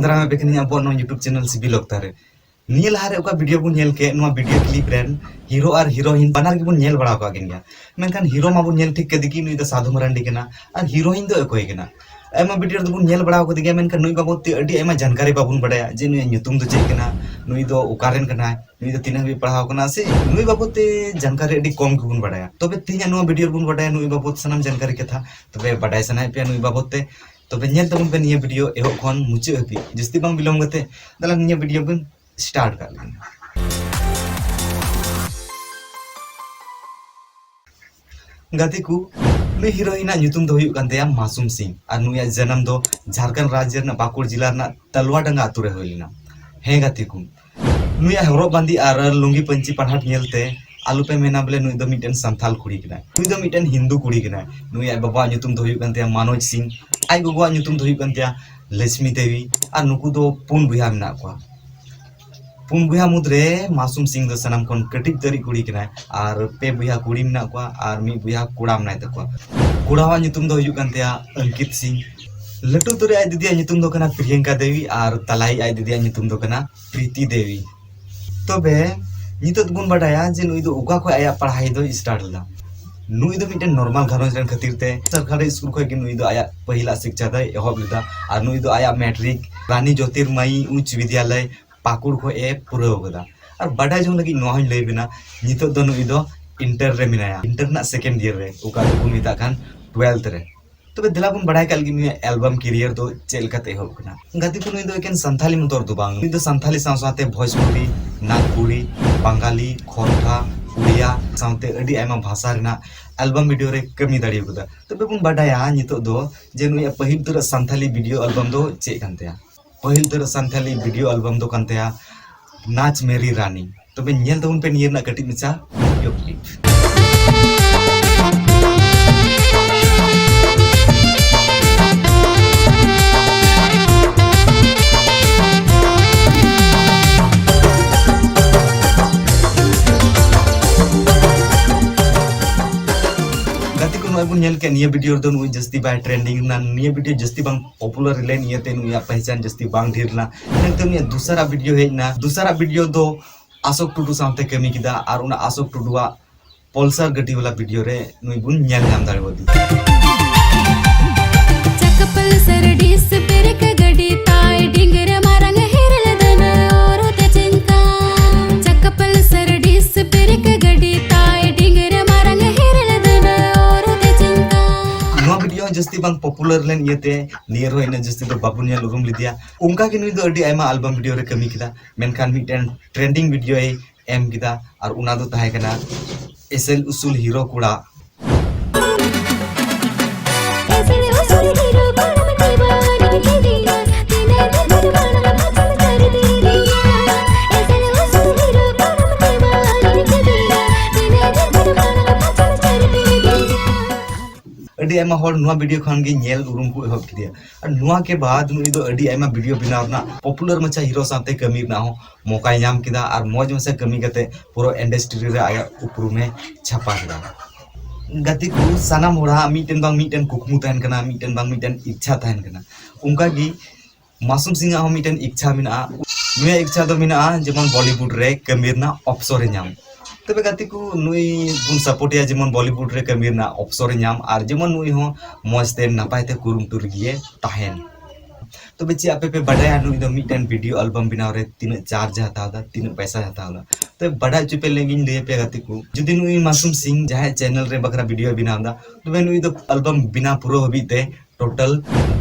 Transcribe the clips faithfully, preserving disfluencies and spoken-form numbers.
ᱫᱟᱨᱟᱢ ᱟᱯᱮ ᱠᱟᱹᱱᱟᱹᱧ ᱟᱵᱚᱣᱟᱜ ᱱᱚᱣᱟ YouTube channel ᱥᱤᱵᱤᱞ ᱚᱠᱛᱟ ᱨᱮ᱾ ᱱᱤᱭᱟᱹ ᱞᱟᱦᱟᱨᱮ ᱚᱠᱟ video ᱵᱚᱱ ᱧᱮᱞ ᱠᱮᱫ, ᱱᱚᱣᱟ video clip ᱨᱮᱱ hero ᱟᱨ heroine ᱵᱟᱱᱟᱨ ᱜᱮᱵᱚᱱ ᱧᱮᱞ ᱵᱟᱲᱟ ᱟᱠᱟᱫ ᱠᱤᱱ ᱜᱮᱭᱟ, ᱢᱮᱱᱠᱷᱟᱱ hero ᱢᱟᱵᱚᱱ ᱧᱮᱞ ᱴᱷᱤᱠ ᱠᱮᱫᱮ ᱜᱮ ᱱᱩᱭ ᱫᱚ ᱥᱟᱫᱷᱩ ᱢᱟᱨᱟᱱᱰᱤ ᱠᱟᱱᱟ, ᱟᱨ heroine ᱫᱚ ᱚᱠᱚᱭ ᱠᱟᱱᱟ? ᱟᱭᱢᱟ video ᱨᱮᱫᱚ ᱵᱚᱱ ᱧᱮᱞ ᱵᱟᱲᱟ ᱟᱠᱟᱫᱮ ᱜᱮᱭᱟ, ᱢᱮᱱᱠᱷᱟᱱ ᱱᱩᱭ ᱵᱟᱵᱚᱫ ᱛᱮ ᱟᱹᱰᱤ ᱟᱭᱢᱟ ᱡᱟᱱᱠᱟᱨᱤ ᱵᱟᱵᱚᱱ ᱵᱟᱰᱟᱭᱟ, ᱡᱮ ᱱᱩᱭᱟᱜ ᱧᱩᱛᱩᱢ ᱫᱚ ᱪᱮᱫ ᱠᱟᱱᱟ, ᱱᱩᱭ ᱫᱚ ᱚᱠᱟ ᱨᱮᱱ ᱠᱟᱱᱟᱭ, ᱱᱩᱭ ᱫᱚ ᱛᱤᱱᱟᱹᱜ ᱦᱟᱹᱵᱤᱡ ᱯᱟᱲᱦᱟᱣ ᱠᱟᱱᱟ, ᱥᱮ ᱱᱩᱭ ᱵᱟᱵᱚᱫ ᱛᱮ ᱡᱟᱱᱠᱟᱨᱤ ᱟᱹᱰᱤ ᱠᱚᱢ ᱜᱮᱵᱚᱱ ᱵᱟᱰᱟᱭᱟ᱾ ᱛᱚᱵᱮ ᱛᱮᱦᱮᱧᱟᱜ ᱱᱚᱣᱟ video ᱨᱮᱵᱚᱱ ᱵᱟᱰᱟᱭᱟ ᱱᱩᱭ ᱵᱟᱵᱚᱫ ᱥᱟᱱᱟᱢ ᱡᱟᱱᱠᱟᱨᱤ ᱠᱟᱛᱷᱟ᱾ ᱛᱚᱵᱮ ᱵᱟᱰᱟᱭ ᱥᱟᱱᱟᱭᱮᱫ ᱯᱮᱭᱟ ᱱᱩᱭ ᱵᱟᱵᱚᱫ ᱛᱮ, ᱛᱚᱵᱮ ᱧᱮᱞ ᱛᱟᱵᱚᱱ ᱯᱮ ᱱᱤᱭᱟᱹ video ᱮᱦᱚᱵ ᱠᱷᱚᱱ ᱢᱩᱪᱟᱹᱫ ᱦᱟᱹᱵᱤᱡ᱾ ᱡᱟᱹᱥᱛᱤ ᱵᱟᱝ ᱵᱤᱞᱚᱢ ᱠᱟᱛᱮ ᱫᱮᱞᱟ ᱱᱤᱭᱟᱹ video ᱵᱚᱱ start ᱠᱟᱜ ᱞᱮᱜᱮ᱾ ᱜᱟᱛᱮ ᱠᱚ, ᱱᱩᱭ heroine ᱟᱜ ᱧᱩᱛᱩᱢ ᱫᱚ ᱦᱩᱭᱩᱜ ᱠᱟᱱ ᱛᱟᱭᱟ ᱢᱟᱥᱩᱢ ᱥᱤᱝ, ᱟᱨ ᱱᱩᱭᱟᱜ ᱡᱟᱱᱟᱢ ᱫᱚ ᱡᱷᱟᱲᱠᱷᱚᱸᱰ ᱨᱟᱡᱽ ᱨᱮᱱᱟᱜ ᱯᱟᱹᱠᱩᱲ ᱡᱮᱞᱟ ᱨᱮᱱᱟᱜ ᱛᱟᱞᱣᱟᱰᱟᱸᱜᱟ ᱟᱛᱳ ᱨᱮ ᱦᱩᱭ ᱞᱮᱱᱟ᱾ ᱦᱮᱸ ᱜᱟᱛᱮ ᱠᱚ, ᱱᱩᱭᱟᱜ ᱦᱚᱨᱚᱜ ᱵᱟᱸᱫᱮ ᱟᱨ ᱞᱩᱝᱜᱤ ᱯᱟᱹᱧᱪᱤ ᱯᱟᱲᱦᱟᱴ ᱧᱮᱞᱛᱮ ᱟᱞᱚᱯᱮ ᱢᱮᱱᱟ ᱵᱚᱞᱮ ᱱᱩᱭ ᱫᱚ ᱢᱤᱫᱴᱮᱱ ᱥᱟᱱᱛᱟᱞ ᱠᱩᱲᱤ ᱠᱟᱱᱟᱭ᱾ ᱱᱩᱭ ᱫᱚ ᱢᱤᱫᱴᱮᱱ ᱦᱤᱱᱫᱩ ᱠᱩᱲᱤ ᱠᱟᱱᱟᱭ᱾ ᱱᱩᱭ ᱟᱡ ᱵᱟᱵᱟᱣᱟᱜ ᱧᱩᱛᱩᱢ ᱫᱚ ᱦᱩᱭᱩᱜ ᱠᱟᱱ ᱛᱟᱭᱟ ᱢᱟᱱᱳᱡᱽ ᱥᱤᱝ, ᱟᱡ ᱜᱚᱜᱚᱣᱟᱜ ᱧᱩᱛᱩᱢ ᱫᱚ ᱦᱩᱭᱩᱜ ᱠᱟᱱ ᱛᱟᱭᱟ ᱞᱚᱪᱷᱢᱤ ᱫᱮᱵᱤ, ᱟᱨ ᱱᱩᱠᱩ ᱫᱚ ᱯᱩᱱ ᱵᱚᱭᱦᱟ ᱢᱮᱱᱟᱜ ᱠᱚᱣᱟ᱾ ᱯᱩᱱ ᱵᱚᱭᱦᱟ ᱢᱩᱫᱽᱨᱮ ᱢᱟᱥᱩᱢ ᱥᱤᱝ ᱫᱚ ᱥᱟᱱᱟᱢ ᱠᱷᱚᱱ ᱠᱟᱹᱴᱤᱡ ᱛᱟᱹᱨᱤᱡ ᱠᱩᱲᱤ ᱠᱟᱱᱟᱭ, ᱟᱨ ᱯᱮ ᱵᱚᱭᱦᱟ ᱠᱩᱲᱤ ᱢᱮᱱᱟᱜ ᱠᱚᱣᱟ ᱟᱨ ᱢᱤᱫ ᱵᱚᱭᱦᱟ ᱠᱚᱲᱟ ᱢᱮᱱᱟᱭ ᱛᱟᱠᱚᱣᱟ᱾ ᱠᱚᱲᱟᱣᱟᱜ ᱧᱩᱛᱩᱢ ᱫᱚ ᱦᱩᱭᱩᱜ ᱠᱟᱱ ᱛᱟᱭᱟ ᱚᱝᱠᱤᱛ ᱥᱤᱝ, ᱞᱟᱹᱴᱩ ᱩᱛᱟᱹᱨᱤᱡ ᱟᱡ ᱫᱤᱫᱤᱭᱟᱜ ᱧᱩᱛᱩᱢ ᱫᱚ ᱠᱟᱱᱟ ᱯᱨᱤᱭᱟᱝᱠᱟ ᱫᱮᱵᱤ ᱟᱨ ᱛᱟᱞᱟᱭᱤᱡ ᱟᱡ ᱫᱤᱫᱤᱭᱟᱜ ᱧᱩᱛᱩᱢ ᱫᱚ ᱠᱟᱱᱟ ᱯᱨᱤᱛᱤ ᱫᱮᱵᱤ᱾ ᱛᱚᱵᱮ ᱱᱤᱛᱚᱜ ᱫᱚᱵᱚᱱ ᱵᱟᱰᱟᱭᱟ ᱡᱮ ᱱᱩᱭ ᱫᱚ ᱚᱠᱟ ᱠᱷᱚᱱ ᱟᱭᱟᱜ ᱯᱟᱲᱦᱟᱭ ᱫᱚᱭ start ᱞᱮᱫᱟ᱾ ᱱᱩᱭ ᱫᱚ ᱢᱤᱫᱴᱮᱱ normal ᱜᱷᱟᱨᱚᱸᱡᱽ ᱨᱮᱱ ᱠᱷᱟᱹᱛᱤᱨ ᱛᱮ ᱥᱚᱨᱠᱟᱨᱤ ᱥᱠᱩᱞ ᱠᱷᱚᱱ ᱜᱮ ᱱᱩᱭ ᱫᱚ ᱟᱭᱟᱜ ᱯᱟᱹᱦᱤᱞᱟᱜ ᱥᱤᱠᱪᱷᱟ ᱫᱚᱭ ᱮᱦᱚᱵ ᱞᱮᱫᱟ, ᱟᱨ ᱱᱩᱭ ᱫᱚ ᱟᱭᱟᱜ matric ᱨᱟᱱᱤ ᱡᱳᱛᱤᱨᱢᱟᱭᱤ ᱩᱪᱪ ᱵᱤᱫᱽᱭᱟᱞᱚᱭ ᱯᱟᱹᱠᱩᱲ ᱠᱷᱚᱱ ᱮ ᱯᱩᱨᱟᱹᱣ ᱠᱟᱫᱟ᱾ ᱟᱨ ᱵᱟᱰᱟᱭ ᱡᱚᱝ ᱞᱟᱹᱜᱤᱫ ᱱᱚᱣᱟ ᱦᱚᱸᱧ ᱞᱟᱹᱭ ᱵᱮᱱᱟ, ᱱᱤᱛᱚᱜ ᱫᱚ ᱱᱩᱭ ᱫᱚ ᱤᱱᱴᱟᱨ ᱨᱮ ᱢᱮᱱᱟᱭᱟ, ᱤᱱᱴᱟᱨ ᱨᱮᱱᱟᱜ second year ᱨᱮ, ᱚᱠᱟ ᱫᱚᱵᱚᱱ ᱢᱮᱛᱟᱜ ᱠᱟᱱ twelfth ᱨᱮ᱾ ᱛᱚᱵᱮ ᱫᱮᱞᱟ ᱵᱚᱱ ᱵᱟᱲᱟᱭ ᱠᱟᱜ ᱞᱮᱜᱮ ᱱᱩᱭᱟᱜ album career ᱫᱚ ᱪᱮᱫ ᱞᱮᱠᱟᱛᱮ ᱮᱦᱚᱵ ᱠᱟᱱᱟ᱾ ᱜᱟᱛᱮ ᱠᱚ, ᱱᱩᱭ ᱫᱚ ᱮᱠᱮᱱ ᱥᱟᱱᱛᱷᱟᱞᱤ ᱢᱚᱛᱚ ᱫᱚ ᱵᱟᱝ, ᱱᱩᱭ ᱫᱚ ᱥᱟᱱᱛᱷᱟᱞᱤ ᱥᱟᱶ ᱥᱟᱶᱛᱮ ᱵᱷᱳᱡᱽᱯᱩᱨᱤ, ᱱᱟᱜᱽᱯᱩᱨᱤ, ᱵᱟᱝᱜᱟᱞᱤ, ᱠᱷᱚᱨᱴᱷᱟ, ᱩᱲᱤᱭᱟ ᱥᱟᱶᱛᱮ ᱟᱹᱰᱤ ᱟᱭᱢᱟ ᱵᱷᱟᱥᱟ ᱨᱮᱱᱟᱜ album video ᱨᱮ ᱠᱟᱹᱢᱤ ᱫᱟᱲᱮ ᱠᱟᱫᱟ᱾ ᱛᱚᱵᱮ ᱵᱚᱱ ᱵᱟᱰᱟᱭᱟ ᱱᱤᱛᱚᱜ ᱫᱚ ᱡᱮ ᱱᱩᱭᱟᱜ ᱯᱟᱹᱦᱤᱞ ᱩᱛᱟᱹᱨᱟᱜ ᱥᱟᱱᱛᱷᱟᱞᱤ video album ᱫᱚ ᱪᱮᱫ ᱠᱟᱱ ᱛᱟᱭᱟ᱾ ᱯᱟᱹᱦᱤᱞ ᱩᱛᱟᱹᱨ ᱥᱟᱱᱛᱷᱟᱞᱤ video album ᱫᱚ ᱠᱟᱱ ᱛᱟᱭᱟ ᱱᱟᱪ ᱢᱮᱨᱤ ᱨᱟᱱᱤ᱾ ᱛᱚᱵᱮ ᱧᱮᱞ ᱛᱟᱵᱚᱱ ᱯᱮ ᱱᱤᱭᱟᱹ ᱨᱮᱱᱟᱜ ᱠᱟᱹᱴᱤᱡ ᱢᱟᱪᱷᱟ video clip᱾ ᱜᱟᱛᱮ ᱠᱚ, ᱵᱚᱱ ᱧᱮᱞ ᱠᱮᱫ ᱱᱤᱭᱟᱹ ᱵᱷᱤᱰᱤᱭᱳ ᱨᱮᱫᱚ ᱱᱩᱭ ᱡᱟᱹᱥᱛᱤ ᱵᱟᱭ ᱴᱨᱮᱱᱰᱤᱝ ᱞᱮᱱᱟ, ᱱᱤᱭᱟᱹ ᱵᱷᱤᱰᱤᱭᱳ ᱡᱟᱹᱥᱛᱤ ᱵᱟᱝ ᱯᱚᱯᱩᱞᱟᱨ ᱞᱮᱱ ᱤᱭᱟᱹᱛᱮ ᱱᱩᱭᱟᱜ ᱯᱮᱦᱪᱟᱱ ᱡᱟᱹᱥᱛᱤ ᱵᱟᱝ ᱰᱷᱮᱨ ᱞᱮᱱᱟ᱾ ᱤᱱᱟᱹᱛᱮ ᱱᱩᱭᱟᱜ ᱫᱚᱥᱟᱨᱟᱜ ᱵᱷᱤᱰᱤᱭᱳ ᱦᱮᱡ ᱮᱱᱟ, ᱫᱚᱥᱟᱨᱟᱜ ᱵᱷᱤᱰᱤᱭᱳ ᱫᱚ ᱟᱥᱳᱠ ᱴᱩᱰᱩ ᱥᱟᱶᱛᱮ ᱠᱟᱹᱢᱤ ᱠᱮᱫᱟ, ᱟᱨ ᱚᱱᱟ ᱟᱥᱳᱠ ᱴᱩᱰᱩᱣᱟᱜ ᱯᱚᱞᱥᱟᱨ ᱜᱟᱹᱰᱤ ᱵᱟᱞᱟ ᱵᱷᱤᱰᱤᱭᱳ ᱨᱮ ᱱᱩᱭ ᱵᱚᱱ ᱧᱮᱞ ᱧᱟᱢ ᱫᱟᱲᱮᱭᱟᱫᱮ᱾ ᱪᱟᱠᱟ ᱯᱟᱞᱥᱟᱨ ᱰᱤᱥ ᱵᱨᱮᱠ ᱜᱟᱹᱰᱤ ᱛᱟᱭ ᱰᱤᱝ ᱨᱮ ᱢᱟᱨᱟᱝ ᱦᱮᱨᱮᱞ ᱫᱟᱹᱱᱟᱹ ᱚᱨ ᱛᱮ ᱪᱤᱱᱠᱟ᱾ ᱪᱟᱠᱟ ᱯᱟᱞᱥᱟᱨ ᱰᱤᱥ ᱵᱨᱮᱠ ᱜᱟᱹᱰᱤ ᱛᱟᱭ ᱰᱤᱝ ᱨᱮ ᱢᱟᱨᱟᱝ ᱦᱮᱨᱮᱞ ᱫᱟᱹᱱᱟᱹ ᱚᱨ ᱛᱮ ᱪᱤᱱᱠᱟ᱾ ᱱᱚᱣᱟ ᱵᱷᱤᱰᱤᱭᱳ ᱦᱚᱸ ᱡᱟᱹᱥᱛᱤ ᱵᱟᱝ ᱯᱚᱯᱩᱞᱟᱨ ᱞᱮᱱ ᱤᱭᱟᱹᱛᱮ ᱱᱤᱭᱟᱹ ᱨᱮᱦᱚᱸ ᱤᱱᱟᱹᱜ ᱡᱟᱹᱥᱛᱤ ᱫᱚ ᱵᱟᱵᱚᱱ ᱧᱮᱞ ᱩᱨᱩᱢ ᱞᱮᱫᱮᱭᱟ᱾ ᱚᱱᱠᱟ ᱜᱮ ᱱᱩᱭ ᱫᱚ ᱟᱹᱰᱤ ᱟᱭᱢᱟ ᱟᱞᱵᱟᱢ ᱵᱷᱤᱰᱤᱭᱳ ᱨᱮ ᱠᱟᱹᱢᱤ ᱠᱮᱫᱟ, ᱢᱮᱱᱠᱷᱟᱱ ᱢᱤᱫᱴᱮᱱ ᱴᱨᱮᱱᱰᱤᱝ ᱵᱷᱤᱰᱤᱭᱳᱭ ᱮᱢ ᱠᱮᱫᱟ, ᱟᱨ ᱚᱱᱟ ᱫᱚ ᱛᱟᱦᱮᱸ ᱠᱟᱱᱟ ᱮᱥᱮᱞ ᱩᱥᱩᱞ ᱦᱤᱨᱳ ᱠᱚᱲᱟ᱾ ᱮᱥᱮᱞ ᱩᱥᱩᱞ ᱦᱤᱨᱳ ᱠᱚᱲᱟ ᱢᱮᱱᱛᱮ ᱵᱟᱹᱧ ᱠᱮᱫᱮᱭᱟ, ᱛᱤᱱᱟᱹᱜ ᱫᱤᱱ ᱠᱷᱚᱱ ᱢᱟᱲᱟᱝ ᱯᱟᱪᱷᱮᱢ ᱥᱟᱹᱨᱤ ᱫᱤᱱ ᱜᱮᱭᱟ᱾ ᱮᱥᱮᱞ ᱩᱥᱩᱞ ᱦᱤᱨᱳ ᱠᱚᱲᱟ ᱢᱮᱱᱛᱮ ᱵᱟᱹᱧ ᱠᱮᱫᱮᱭᱟ, ᱛᱤᱱᱟᱹᱜ ᱫᱤᱱ ᱠᱷᱚᱱ ᱢᱟᱲᱟᱝ ᱯᱟᱪᱷᱮᱢ ᱥᱟᱹᱨᱤ ᱫᱤᱱ ᱜᱮᱭᱟ᱾ ᱟᱹᱰᱤ ᱟᱭᱢᱟ ᱦᱚᱲ ᱱᱚᱣᱟ ᱵᱷᱤᱰᱤᱭᱳ ᱠᱷᱚᱱ ᱜᱮ ᱧᱮᱞ ᱩᱨᱩᱢ ᱠᱚ ᱮᱦᱚᱵ ᱠᱮᱫᱮᱭᱟ, ᱟᱨ ᱱᱚᱣᱟ ᱠᱮ ᱵᱟᱫ ᱱᱩᱭ ᱫᱚ ᱟᱹᱰᱤ ᱟᱭᱢᱟ ᱵᱷᱤᱰᱤᱭᱳ ᱵᱮᱱᱟᱣ ᱨᱮᱱᱟᱜ, ᱯᱚᱯᱩᱞᱟᱨ ᱢᱟᱪᱷᱟ ᱦᱤᱨᱳ ᱥᱟᱶᱛᱮ ᱠᱟᱹᱢᱤ ᱨᱮᱱᱟᱜ ᱦᱚᱸ ᱢᱚᱠᱟᱭ ᱧᱟᱢ ᱠᱮᱫᱟ, ᱟᱨ ᱢᱚᱡᱽ ᱢᱟᱪᱷᱟ ᱠᱟᱹᱢᱤ ᱠᱟᱛᱮ ᱯᱩᱨᱟᱹ ᱤᱱᱰᱟᱥᱴᱨᱤ ᱨᱮ ᱟᱭᱟᱜ ᱩᱯᱨᱩᱢᱮ ᱪᱷᱟᱯᱟ ᱠᱮᱫᱟ᱾ ᱜᱟᱛᱮ ᱠᱚ, ᱥᱟᱱᱟᱢ ᱦᱚᱲᱟᱜ ᱢᱤᱫᱴᱮᱱ ᱵᱟᱝ ᱢᱤᱫᱴᱮᱱ ᱠᱩᱠᱢᱩ ᱛᱟᱦᱮᱱ ᱠᱟᱱᱟ, ᱢᱤᱫᱴᱮᱱ ᱵᱟᱝ ᱢᱤᱫᱴᱮᱱ ᱤᱪᱪᱷᱟ ᱛᱟᱦᱮᱱ ᱠᱟᱱᱟ᱾ ᱚᱱᱠᱟ ᱜᱮ ᱢᱟᱥᱩᱢ ᱥᱤᱝ ᱟᱜ ᱦᱚᱸ ᱢᱤᱫᱴᱮᱱ ᱤᱪᱪᱷᱟ ᱢᱮᱱᱟᱜᱼᱟ᱾ ᱱᱩᱭᱟᱜ ᱤᱪᱪᱷᱟ ᱫᱚ ᱢᱮᱱᱟᱜᱼᱟ ᱡᱮᱢᱚᱱ ᱵᱚᱞᱤᱣᱩᱰ ᱨᱮ ᱠᱟᱹᱢᱤ ᱨᱮᱱᱟᱜ ᱚᱯᱥᱚᱨ ᱮ ᱧᱟᱢ᱾ ᱛᱚᱵᱮ ᱜᱟᱛᱮ ᱠᱚ, ᱱᱩᱭ ᱵᱚᱱ ᱥᱟᱯᱳᱨᱴ ᱮᱭᱟ ᱡᱮᱢᱚᱱ ᱵᱚᱞᱤᱣᱩᱰ ᱨᱮ ᱠᱟᱹᱢᱤ ᱨᱮᱱᱟᱜ ᱚᱯᱥᱚᱨ ᱮ ᱧᱟᱢ, ᱟᱨ ᱡᱮᱢᱚᱱ ᱱᱩᱭ ᱦᱚᱸ ᱢᱚᱡᱽ ᱛᱮ ᱱᱟᱯᱟᱭ ᱛᱮ ᱠᱩᱨᱩᱢᱩᱴᱩ ᱨᱮᱜᱮ ᱛᱟᱦᱮᱱ᱾ ᱛᱚᱵᱮ ᱪᱮᱫ ᱟᱯᱮ ᱯᱮ ᱵᱟᱰᱟᱭᱟ ᱱᱩᱭ ᱫᱚ ᱢᱤᱫᱴᱮᱱ ᱵᱷᱤᱰᱤᱭᱳ ᱟᱞᱵᱟᱢ ᱵᱮᱱᱟᱣ ᱨᱮ ᱛᱤᱱᱟᱹᱜ ᱪᱟᱨᱡᱽ ᱮ ᱦᱟᱛᱟᱣ ᱮᱫᱟ, ᱛᱤᱱᱟᱹᱜ ᱯᱚᱭᱥᱟᱭ ᱦᱟᱛᱟᱣ ᱮᱫᱟ? ᱛᱚᱵᱮ ᱵᱟᱰᱟᱭ ᱦᱚᱪᱚ ᱯᱮ ᱞᱟᱹᱜᱤᱫ ᱤᱧ ᱞᱟᱹᱭ ᱟᱯᱮᱭᱟ ᱜᱟᱛᱮ ᱠᱚ, ᱡᱩᱫᱤ ᱱᱩᱭ ᱢᱟᱥᱩᱢ ᱥᱤᱝ ᱡᱟᱦᱟᱸᱭ ᱪᱮᱱᱮᱞ ᱨᱮ ᱵᱟᱠᱷᱨᱟ ᱵᱷᱤᱰᱤᱭᱳ ᱵᱮᱱᱟᱣ ᱮᱫᱟ, ᱛᱚᱵᱮ ᱱᱩᱭ ᱫᱚ ᱟᱞᱵᱟᱢ ᱵᱮᱱᱟᱣ ᱯᱩᱨᱟᱹᱣ ᱦᱟᱹᱵᱤᱡ ᱛᱮ ᱴᱳᱴᱟᱞ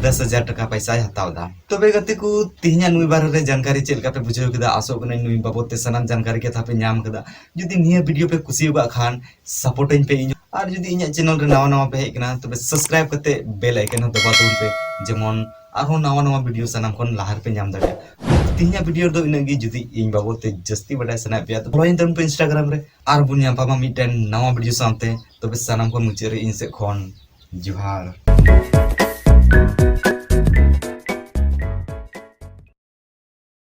ᱫᱚᱥ ᱦᱟᱡᱟᱨ ᱴᱟᱠᱟ ᱯᱚᱭᱥᱟᱭ ᱦᱟᱛᱟᱣ ᱮᱫᱟ᱾ ᱛᱚᱵᱮ ᱜᱟᱛᱮ ᱠᱚ, ᱛᱮᱦᱮᱧᱟᱜ ᱱᱩᱭ ᱵᱟᱨᱮ ᱨᱮ ᱡᱟᱱᱠᱟᱨᱤ ᱪᱮᱫ ᱞᱮᱠᱟ ᱯᱮ ᱵᱩᱡᱷᱟᱹᱣ ᱠᱮᱫᱟ? ᱟᱥᱚᱜ ᱠᱟᱹᱱᱟᱹᱧ ᱱᱩᱭ ᱵᱟᱵᱚᱫ ᱛᱮ ᱥᱟᱱᱟᱢ ᱡᱟᱱᱠᱟᱨᱤ ᱠᱟᱛᱷᱟ ᱯᱮ ᱧᱟᱢ ᱠᱮᱫᱟ᱾ ᱡᱩᱫᱤ ᱱᱤᱭᱟᱹ ᱵᱷᱤᱰᱤᱭᱳ ᱯᱮ ᱠᱩᱥᱤ ᱟᱠᱟᱫ ᱠᱷᱟᱱ ᱥᱟᱯᱳᱨᱴ ᱟᱹᱧ ᱯᱮ ᱤᱧ, ᱟᱨ ᱡᱩᱫᱤ ᱤᱧᱟᱹᱜ ᱪᱮᱱᱮᱞ ᱨᱮ ᱱᱟᱣᱟ ᱱᱟᱣᱟ ᱯᱮ ᱦᱮᱡ ᱠᱟᱱᱟ, ᱛᱚᱵᱮ ᱥᱟᱵᱥᱠᱨᱟᱭᱤᱵ ᱠᱟᱛᱮ ᱵᱮᱞ ᱟᱭᱠᱚᱱ ᱦᱚᱸ ᱫᱟᱵᱟᱣ ᱛᱟᱵᱚᱱ ᱯᱮ, ᱡᱮᱢᱚᱱ ᱟᱨᱦᱚᱸ ᱱᱟᱣᱟ ᱱᱟᱣᱟ ᱵᱷᱤᱰᱤᱭᱳ ᱥᱟᱱᱟᱢ ᱠᱷᱚᱱ ᱞᱟᱦᱟ ᱨᱮᱯᱮ ᱧᱟᱢ ᱫᱟᱲᱮᱭᱟᱜᱼᱟ᱾ ᱛᱮᱦᱮᱧᱟᱜ ᱵᱷᱤᱰᱤᱭᱳ ᱨᱮᱫᱚ ᱤᱱᱟᱹᱜ ᱜᱮ᱾ ᱡᱩᱫᱤ ᱤᱧ ᱵᱟᱵᱚᱫ ᱛᱮ ᱡᱟᱹᱥᱛᱤ ᱵᱟᱰᱟᱭ ᱥᱟᱱᱟᱭᱮᱫ ᱯᱮᱭᱟ, ᱛᱚ ᱯᱷᱚᱞᱳᱭᱤᱧ ᱛᱟᱵᱚᱱ ᱯᱮ ᱤᱱᱥᱴᱟᱜᱨᱟᱢ ᱨᱮ᱾ ᱟᱨ ᱵᱚᱱ ᱧᱟᱯᱟᱢᱟ ᱢᱤᱫᱴᱮᱱ ᱱᱟᱣᱟ ᱵᱷᱤᱰᱤᱭᱳ ᱥᱟᱶᱛᱮ᱾ ᱛᱚᱵᱮ ᱥᱟᱱᱟᱢ ᱠᱷᱚᱱ ᱢᱩᱪᱟᱹᱫ ᱨᱮ ᱤᱧ ᱥᱮᱫ ᱠᱷᱚᱱ ᱡᱚᱦᱟᱨ᱾